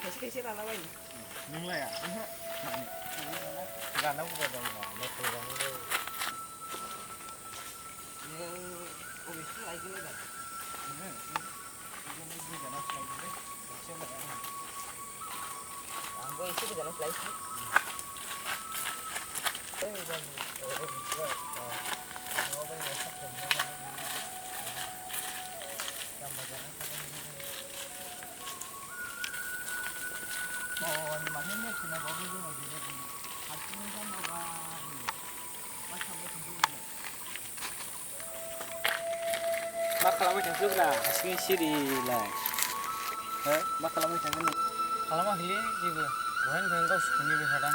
खायसे लालाबायो नोंलाया लानांगौ जादों नों बबेसिम लायगोन एबार गोजानावसो लायगोनलै खाथियाव लाया आंबो एसे गोजानावसो लायसै माथो नेथ'नाबाबो जोङो बेबायदि हारसिङै जाम्बाबा मा खालामबाय थांखो मा खालामबाय थाखोब्रा हारसिङै सिरिलाय हो मा खालामबाय थाखो नों खालामाखैलै जेबो दहायनिफ्रायनो गावसोरखौ नेबाय थादां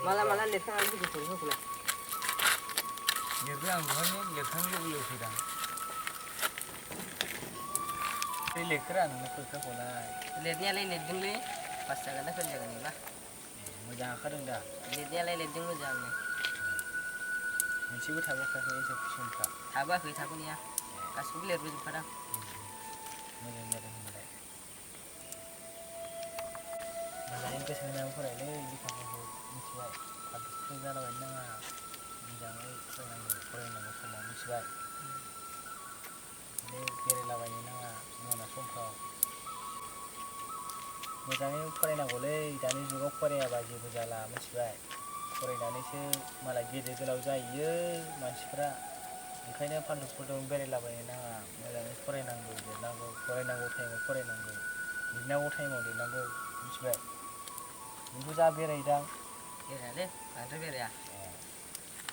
माला लिरखांनानै फैखो फरिखाखौलाय लिरबाय आं दहायनो लिरखांनो लुबैयो फैदां बे लेखोरा नोंनो फरिखाखौलाय लिरनायालाय लिरदोंलै पास जागोन ना फेल जागोन बेबा मोजां ओंखारदों दा लिरनायालाय लिरदों मोजांनो मोनसेबो थाबोखायाखै एन्सार कुइसनफ्रा थाबोआखै थाबोनाया गासिखौबो लिरबोजोबखादां मोजां जादों होनबालाय मोजाङै गोसो होनानै फरायलै लेखाफोरखौ मिथिबाय फालथु जालाबायनो नाङा मोजाङै फरायनांगौ समाव मिथिबाय बेरायलाबायनो नाङा मोना समफ्राव मोजाङै फरायनांगौलै दानि जुगाव फरायाबा जेबो जाला मिथिबाय फरायनानैसो मालाय गेदेर गोलाव जाहैयो मानसिफ्रा ओंखायनो फालथु बेरायलाबायनो नाङा मोजाङै फरायनांगौ लिरनांगौ फरायनांगौ टाइमाव फरायनांगौ लिरनांगौ टाइमाव लिरनांगौ मिथिबाय नोंथ' जा बेरायोदां बेरायालै बांद्राय बेराया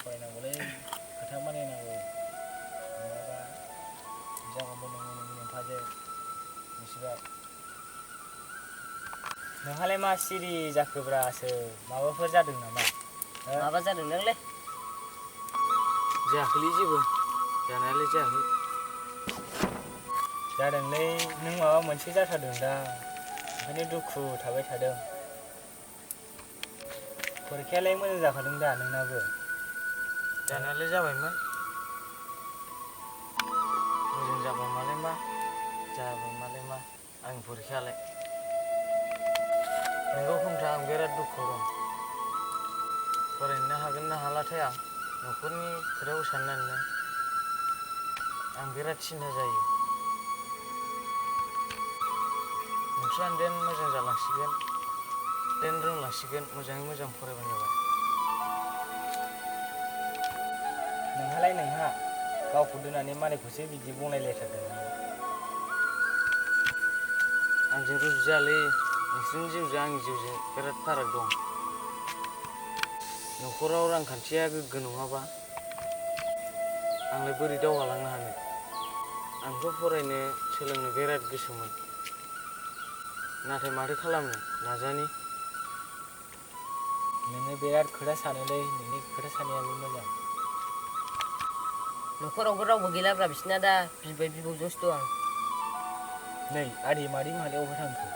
फरायनांगौलै खोथा मानिनांगौ नङाबा जागोनबो नोंनि नोमफाजों मिथिबाय नोंहालाय मा सिरि जाखोब्रासो माबाफोर जादों नामा माबा जादों नोंलै जायाखैलै जेबो जानायालाय जायाखै जादोंलै नों माबा मोनसे जाथारदों दा ओंखायनो दुखु थाबाय थादों फरिखायालाय मोजां जाखादों दा नोंनाबो जानायालाय जाबायमोन मोजां जाबा मालाय मा जायाबा मालाय मा आंनि फरिखायालाय नोंगौ खोमथा आं बिराद दुखुआव दं फरायनो हागोन ना हालाथाय आं न'खरनि खोथाखौ साननानैनो आं बिराद सिन्था जायो नोंस्रानो देन मोजां जालांसिगोन देन रोंलांसिगोन मोजाङै मोजां फरायबानो जाबाय नोंहालाय नोंहा गावखौ दोननानै मालायखौसो बिदि बुंलायलायथारदों आंजों रुजुजायालै नोंसोरनि जिउजों आंनि जिउजों बिराद फाराग दं न'खराव रांखान्थिया गोग्गो नङाबा आंलाय बोरै दावगालांनो हानो आंथ' फरायनो सोलोंनो बिराद गोसोमोन नाथाय माथो खालामनो नाजानि नोङो बिराद खोथा सानोलै नोंनि खोथा साननायाबो मोजां न'खरावबो रावबो गैलाब्रा बिसिना दा बिबै बिबौजोंसो दं नै आदै मादै मालाय अबाव थांखो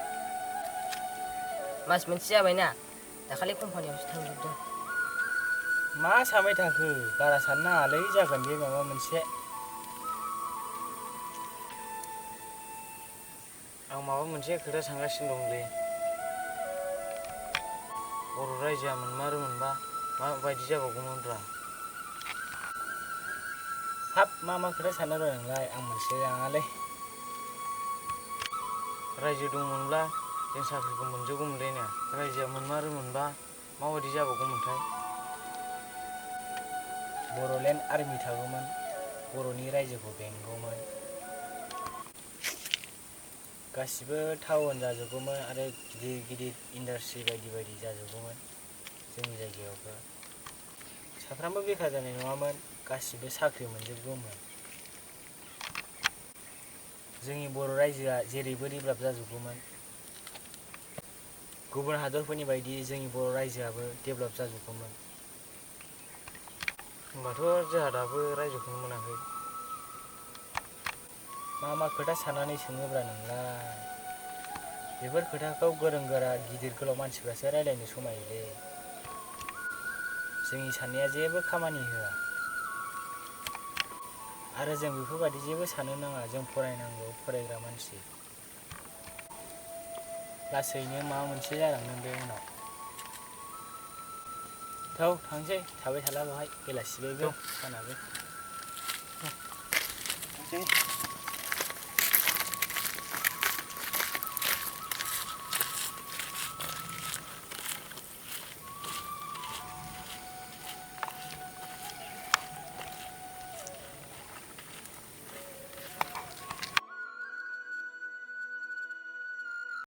मास मोनसे जाबायना दाखालि कम्पानियावसो थांजोबदों मा सानबाय थाखो बारा साननो नाङालै जागोन बे माबा मोनसे आं माबा मोनसे खोथा सानगासिनो दंलै बर' रायजोआ मोनमारोमोनबा माबायदि जाबावगौमोनब्रा हाब मा खोथा साननो र' नोंलाय आं मोनथिलायलाङालै रायजो दंमोनब्ला जों साख्रिखौ मोनजोबगौमोनलै रायजोआ मोनमारोमोनबा माबायदि जाबावगौमोनथाय बर'लेण्ड आर्मि थागौमोन बर'नि रायजोखौ बेंगौमोन गासिबो टाउन जाजोबगौमोन आरो गिदिर गिदिर इन्डास्ट्रि बायदि बायदि जाजोबगौमोन जोंनि जायगायावबो साफ्रामबो बेखार जानाय नङामोन गासिबो साख्रि मोनजोबगौमोन जोंनि बर' रायजोआ जेरैबो डेभेलप जाजोबगौमोन गुबुन हादरफोरनि बायदि जोंनि बर' रायजोआबो डेभेलप जाजोबगौमोन होमबाथ' जोंहा दाबो रायजोखौनो मोनाखै मा खोथा साननानै सोङोब्रा नोंलाय बेफोर खोथाखौ गोरों गोरा गिदिर गोलाव मानसिफ्रासो रायलायनो समायोलै जोंनि साननाया जेबो खामानि होआ आरो जों बेफोरबायदि जेबो साननो नाङा जों फरायनांगौ फरायग्रा मानसि लासैनो माबा मोनसे जालांगोन बे उनाव थौ थांसै थाबाय थाला बेवहाय बेलासिबायबो सानाबो थांसै